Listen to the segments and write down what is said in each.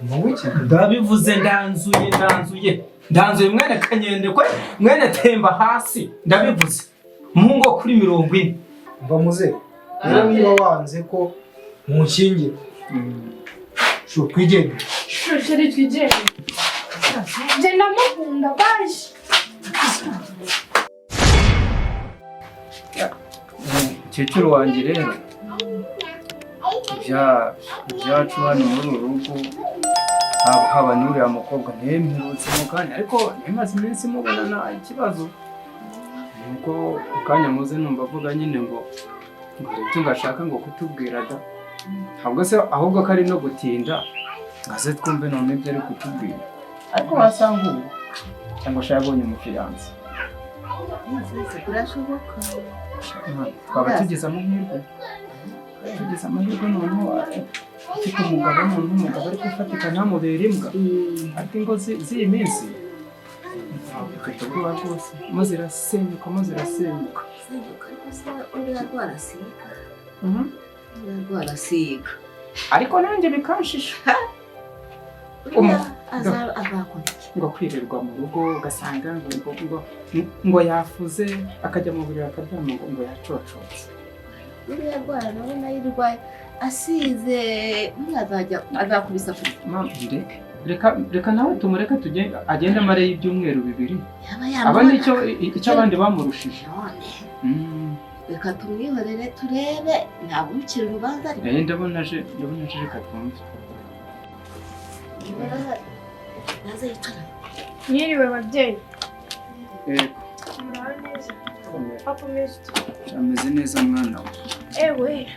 Ngo iki? Ndabivuze, ndanzuye, ndanzuye, ndanzuye. Mwene kanyendekwe, mwene temba hasi, ndabivuze, muhungu wo kuri 40. Mva muze rero, niba wanze ko munshingira, shu twigendere. Chéri, twigendere. Njye ndamukunda baje. Mukecuru wanjye rero, ibyacu hano muri uru rugo, haba n'uriya mukobwa ntemperutse mu kanya, ariko ntimaze iminsi mubona nta ikibazo. Nuko mu kanya muze numva avuga nyine ngo hari ibyo ngashaka ngo kutubwira da, ntabwo se ahubwo ko ari no gutinda ngo aze twumve none ibyo ari kutubwira. Ariko wasanga ubu cyangwa se yabonye umufiyanse. Birashoboka. Twaba tugize amahirwe, tugize amahirwe noneho afite umugabo, noneho umugabo ariko ufatika ntamubere imbwa. Ariko ingo z'iyi minsi mfite ubwoba rwose, mo zirasenyuka, mo zirasenyuka. Senyuka, ariko se uriya rwarasiga? Uriya rwarasiga. Ariko nanjye bikanshisha. Uriya azakora iki? Ngo kwirirwa mu rugo, ugasanga ngo yafuze, akajya mu buriri akaryama, ngo yacocotse. Uriya rwara nawe nayo irwaye asize, uriya azajya azakubisa kure. Mama, ndeke, reka, reka nawe tumureke tujye agende amare y'ibyumweru 2. Yaba Aba yamubona. nicyo icyo abandi bamurushije. None reka tumwihorere turebe, ntabwo umukira urubanza ariko. Eh, ndabona aje, ndabona aje, reka twumve. Naze yicara. Mwiriwe babyeyi. Yego. Muraho neza? Papa, umeze ute? Ameze neza mwana we. Ewe.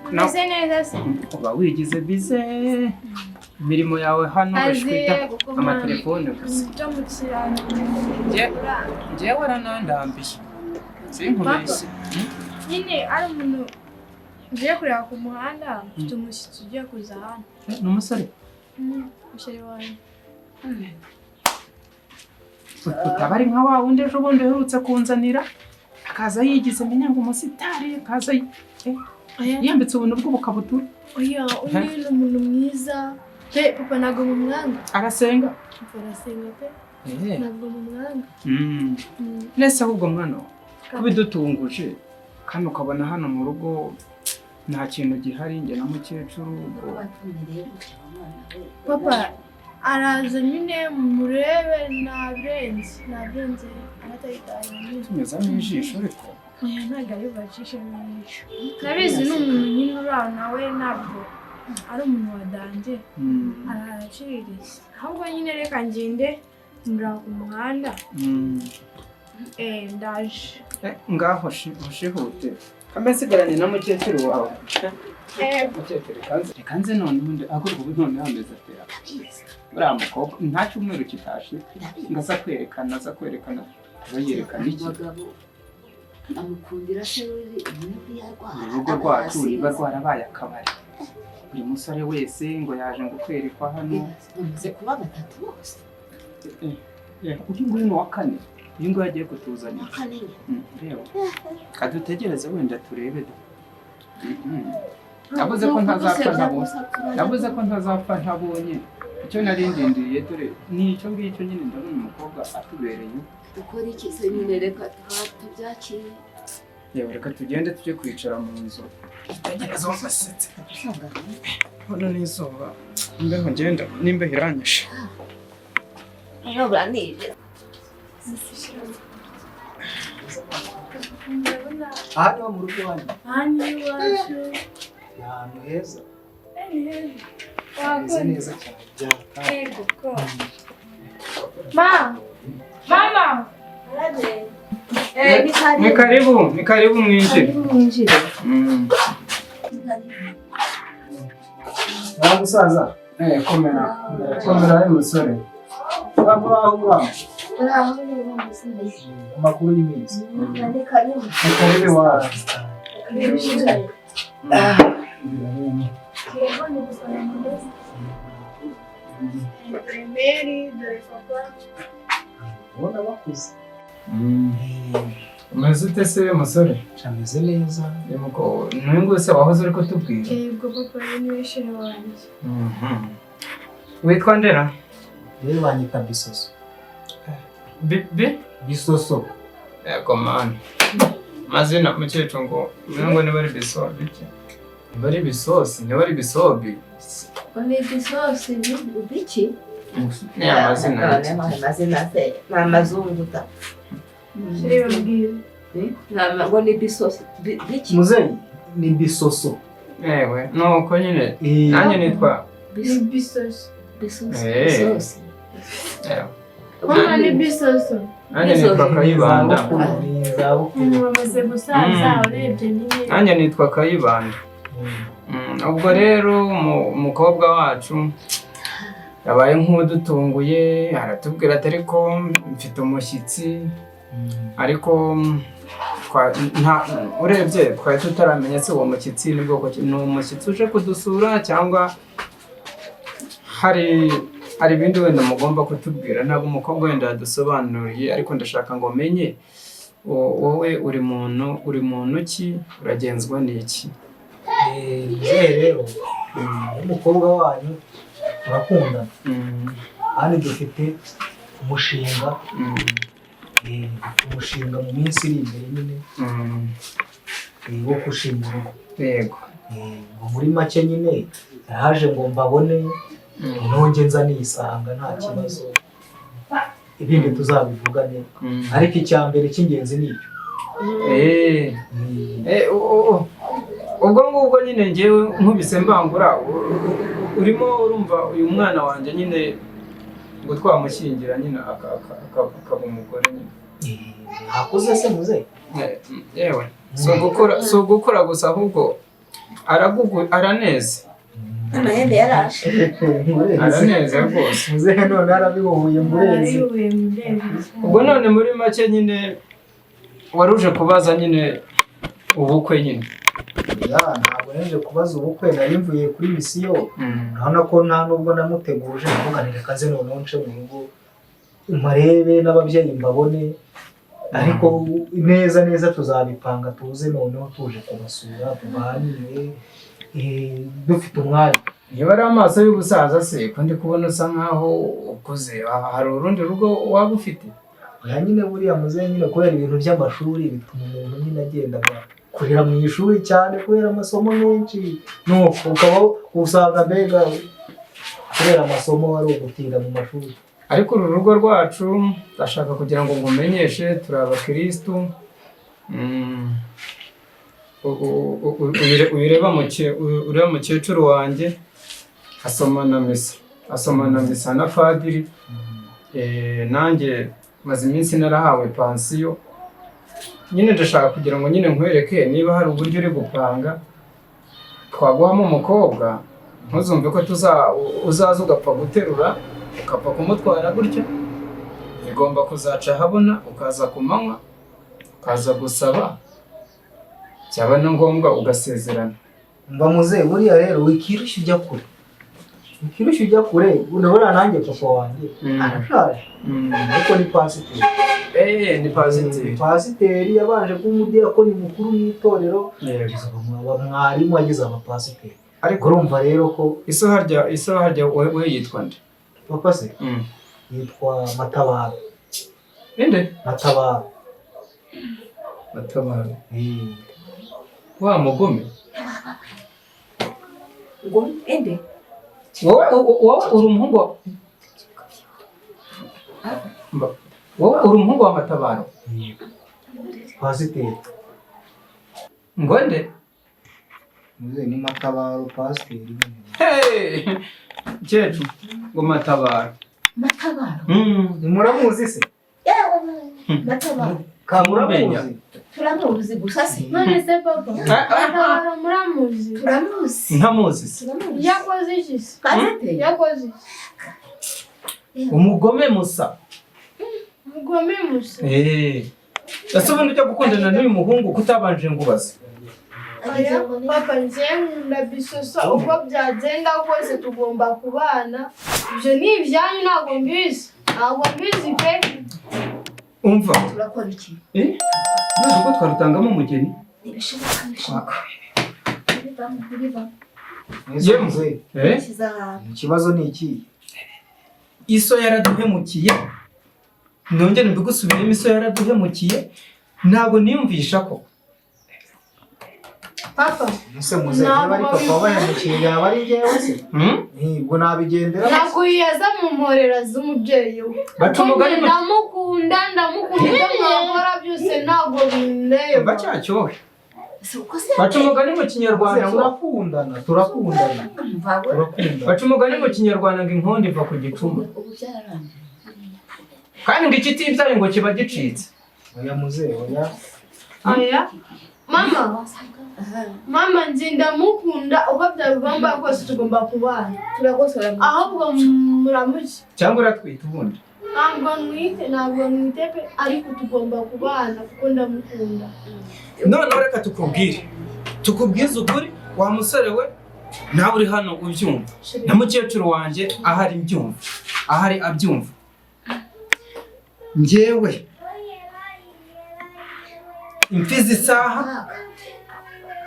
Umeze neza se? Uba wigize bize imirimo yawe hano bashwita gukoma. Amatelefone gusa. Byo mu kiraro. Njyewe aranandambiye, sinkubeshye. Nyine ari umuntu ngiye kureba ku muhanda, mfite umushyitsi ugiye kuza hano. Eh, ni umusore? Mushyari wanjye. Utaba ari nka wa wundi ejo bundi uherutse kunzanira, akaza yigize menya ngo umusitari, akaza yambitse ubuntu bw'ubukabutura? Oya, uyu ni umuntu mwiza pe papa, ntabwo mumwanga. Arasenga? Papa arasenga pe. Eh. Ntabwo mumwanga. Nese ahubwo mwana wa, kubidutunguje kandi ukabona hano mu rugo nta kintu gihari, njye na mukecuru ubwo Papa araza nyine murebe, ntabirenze, ntabirenze aratayitaye nyine. Tunyuzamo ijisho ariko. Oya, ntabwo ari bubacishe mu ijisho, ndabizi ni umuntu nyine uri aho nawe, ntabwo ari umuntu wa danger. Araciriritse ahubwo nyine, reka ngende muraba ku muhanda. Eh, ndaje. Eh, ngaho ushihute kambe nsigaranye na mukecuru wawe. Eh. Mukecuru, reka nze none ubundi ahubwo ubu none ameze atera uriya mukobwa nta cyumweru kitashira ngo aza kwerekana, aza kwerekana, aba yerekana iki? Abagabo amukundira se uri muri yarwara. Urugo rwacu niba rwarabaye akabari, buri musore wese ngo yaje ngo kwerekwa hano. Bamaze kuba batatu bose. Eh, uyu nguyu ni uwa kane, uyu nguyu agiye kutuzanira. Uwa kane nyine. Reba kadutegereze wenda turebe da. Navuze ko ntazapfa ntabonye, navuze ko ntazapfa ntabonye icyo nari ndindiriye, dore ni icyo ngicyo nyine, ndabona umukobwa atubereye. Dukora iki se nyine? Reka tubyakire. Yewe, reka tugende tujye kwicara mu nzu dutegereze uwo mushyitsi. Usanga Hano n'izuba, imbeho, ngenda n'imbeho iranyishe. buranije. Ndabona. Aha niho mu rugo iwanyu? Aha ni iwacu. Ni ahantu heza. Eh, ni heza. Hameze Wakoze. neza cyane byaka. Yego ko. Ma! Mama! Ni karibu, ni karibu mwinjire. Mwinjire. Nta musaza. Eh, komera, komera ari musore. Muraho, muraho, muraho. Muraho neza musore. Amakuru y'iminsi? Ni karibu. Ni karibu iwacu. Mwinjire. Telefone gusa nakomeza. Dore Mary, dore papa. Ubona bakuze. Umeze ute se musore? Ameze neza. N'uyu nguyu se wahoze uri kutubwira? Yego papa, uyu niwe chéri wanjye. Witwa ndera? Rero banyita Bisoso. Bi bi? Bisoso. Yego mani. Mazina mukecuru ngo ngo niba ari bisobi iki? Niba ari bisosi, niba ari bisobi. Ngo ni bisosi biki? Ni amazina None y'iki? amazina se ni amazungu da. Reba mbwira. Ngo ni bisosi biki? Muzeyi ni Bisoso. Ewe, nuko nyine nanjye nitwa Ni bisoso. Bisosi. Eh. Bisosi. Ewe. Mama ni bisoso. Nanjye nitwa Kayibanda. Ni izabukuru. Umuntu bamaze gusaza urebye nyine. Nanjye nitwa Kayibanda. Ubwo rero umukobwa wacu yabaye nk'udutunguye, aratubwira ati ariko mfite umushyitsi, ariko urebye twari tutaramenya se uwo mushyitsi ni bwoko ki, ni umushyitsi uje kudusura cyangwa hari ibindi wenda mugomba kutubwira. Ntabwo umukobwa wenda yadusobanuriye, ariko ndashaka ngo menye wowe uri muntu ki, uragenzwa n'iki? Muzehe rero umukobwa wanyu turakundana kandi dufite umushinga, umushinga mu minsi iri imbere nyine wo gushinga urugo. Yego. Ngo muri make nyine yaje ngo mbabone nonge nza nisanga nta kibazo, ibindi tuzabivugane, ariko icya mbere cy'ingenzi ni icyo. Ubwo ngubwo nyine ngewe nkubise mbangura urimo urumva uyu mwana wanjye nyine ngo twamushyingira nyine akaba umugore nyine. Ntakuze se muze? Yewe, si ugukora gusa ahubwo araneza. Amahembe yarashe. Araneza rwose. Muzehe none arabihuye murenzi. Ubwo none muri make nyine waruje kubaza nyine ubukwe nyine. Ntabwo naje kubaza ubukwe, nari mvuye kuri misiyo. Urabona ko nta nubwo namuteguje, ndavuga nti reka nze noneho nce mu rugo marebe n'ababyeyi mbabone, ariko neza neza tuzabipanga tuze noneho tuje kubasura tuganire dufite umwanya. Niba ari amaso y'ubusaza se ko ndi kubona usa nkaho ukuze, hari urundi rugo waba ufite? Oya nyine buriya muzehe nyine kubera ibintu by'amashuri bituma umuntu nyine agenda kurira mu ishuri cyane kubera amasomo menshi, nuko ukaba usanga mbega kubera amasomo ari ugutinda mu mashuri. Ariko uru rugo rwacu ndashaka kugira ngo ngumenyeshe turi abakirisitu. Ureba mukecuru wanjye asoma na misa na padiri. Nanjye maze iminsi narahawe pansiyo nyine, ndashaka kugira ngo nyine nkwereke niba hari uburyo uri gupanga twaguhamo umukobwa, ntuzumve ko uzaza ugapfa guterura ukapfa kumutwara gutya. Igomba kuzaca ahabona, ukaza ku manywa ukaza gusaba, byaba na ngombwa ugasezerana. Mba muzehe buriya rero wikirushya ujya kure, wikirushya ujya kure. Urabona nanjye papa wanjye arashaje, ariko ni pasiteri. Ni pasiteri. Pasiteri yabanje kuba umudiyakoni mukuru mu itorero, mwarimu, ageze abapasiteri. Ariko urumva rero ko iso harya we yitwa nde? Papa se yitwa Matabaro. Ninde? Matabaro. Matabaro. Wa mugome. Ngo ende? Wowe uri umuhungu wa wowe uri umuhungu wa Matabaro? Pasiteri. Ngo nde? Muzehe ni Matabaro pasiteri. Hey! Mukecuru ngo Matabaro. Matabaro. Muramuzi se? Yewe Matabaro. Kamuramuzi. Turamuzi gusa se. None se papa, Matabaro muramuzi? Turamuzi. Ntamuzi se. Turamuzi. Yakoze iki se? Pasiteri. Yakoze iki? Umugome musa. Umugome musa. Ese ubundi ujya gukundana n'uyu muhungu kutabanje ngo ubaze? Oya, papa njye nkunda Bisoso, uko byagenda kose tugomba kubana. Ibyo ni ibyanyu, ntabwo mbizi. Ntabwo mbizi pe. Umva. Turakora iki? None ubwo twarutangamo umugeni? Ntibishoboka, bishoboka. Bivamo, bivamo. Muzehe. Shyize ahantu. Ikibazo ni iki? Iso yaraduhemukiye, nongere mbigusubiremo, iso yaraduhemukiye. Ntabwo niyumvisha ko Papa. Ese muze, niba ari papa wabahemukiye, yaba ari njyewe se? Hmm? Nibwo nabigendera. Ntabwo yaza mu mporera z'umubyeyi we. Baca umugani mu Ndamukunda, ndamukunda, ibyo mwakora byose ntabwo bindeba. Bacacyohe. Si uko se? Baca umugani mu Kinyarwanda ngo Turakundana, turakundana, turakundana. Baca umugani mu Kinyarwanda ngo inkondo iva ku gicuma. Ubu byararangiye. Kandi ngo ikitibyaye ngo kiba gicitse. Oya muze, oya. Aya mama, mama, nzi ndamukunda, uko byabigomba kose tugomba kubana. Turagosora. Ahubwo muramuke. Cyangwa uratwita ubundi? Ntabwo nwite, ntabwo nwite pe, ariko tugomba kubana kuko ndamukunda. Noneho reka tukubwire, tukubwize ukuri, wa musore we, nawe uri hano ubyumva, na mukecuru wanjye ahari mbyumva, ahari abyumva. Njyewe imfizi isaha,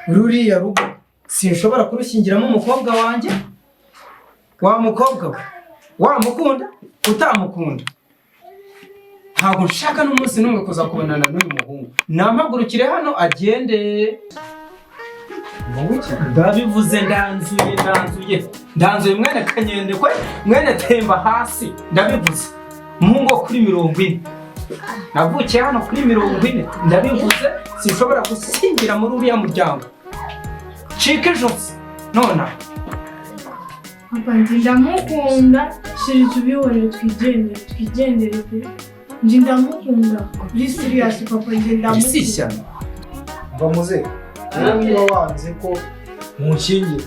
ruriya rugo sinshobora kurushyingiramo umukobwa wanjye. Wa mukobwa we, wamukunda utamukunda, ntabwo nshaka n'umunsi n'umwe kuza kubonana n'uyu muhungu. Nampagurukire hano agende. Ndabivuze, ndanzuye, ndanzuye, ndanzuye. Mwene Kanyendekwe, mwene Temba hasi, ndabivuze. Muhungu wo kuri 40, navukiye hano kuri 40, ndabivuze, sinshobora gusingira muri uriya muryango. Cika ijosi nonaha. Papa, nzi ndamukunda. Chéri, tubihorere, twigendere, twigendere pe. Nzi ndamukunda, uri serious papa, nzi Iri si ndamukunda. ishyano. Mva muze, rero niba wanze ko munshingira,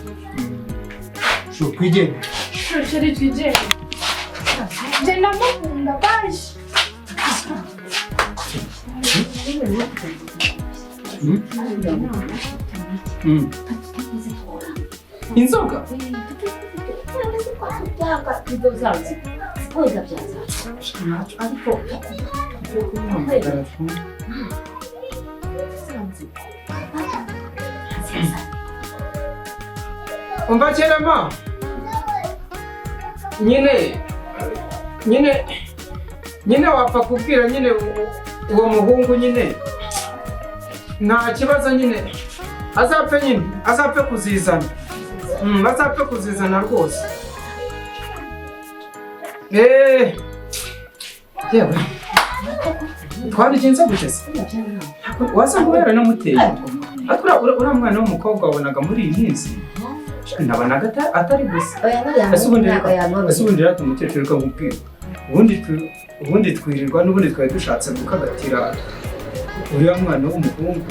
shu twigendere. Chéri, twigendere, nzi ndamukunda, baje. Inzoga. Ariko Umva kerema, nyine nyine nyine wapfa kubwira nyine uwo muhungu nyine, nta kibazo nyine, azapfe nyine, azapfe kuzizana. Azapfe kuzizana rwose. Yewe, twabigenza gute se? Wasanga yaranamuteye. Ariko uriya mwana w'umukobwa wabonaga muri iyi minsi nabonaga atari gusa. Ese ubundi rero umukecuru, reka nkubwire, ubundi twirirwa n'ubundi twari dushatse gukagatira uriya mwana w'umuhungu.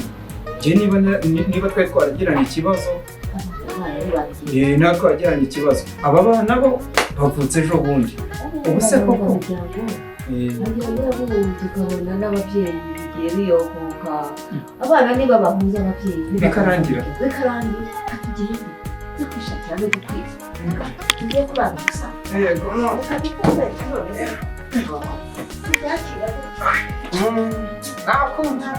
Njye niba twari twaragiranye ikibazo, natwe twagiranye ikibazo, aba bana bo bavutse ejo bundi, ubu se koko? Tukabona n'ababyeyi bigiye biyogoka, abana niba bahuza ababyeyi. Bikarangira. Bikarangira. Tugende kwishakira no gukwiza, tugiye kubana gusa. Yego. Tubyakira. Nakunda.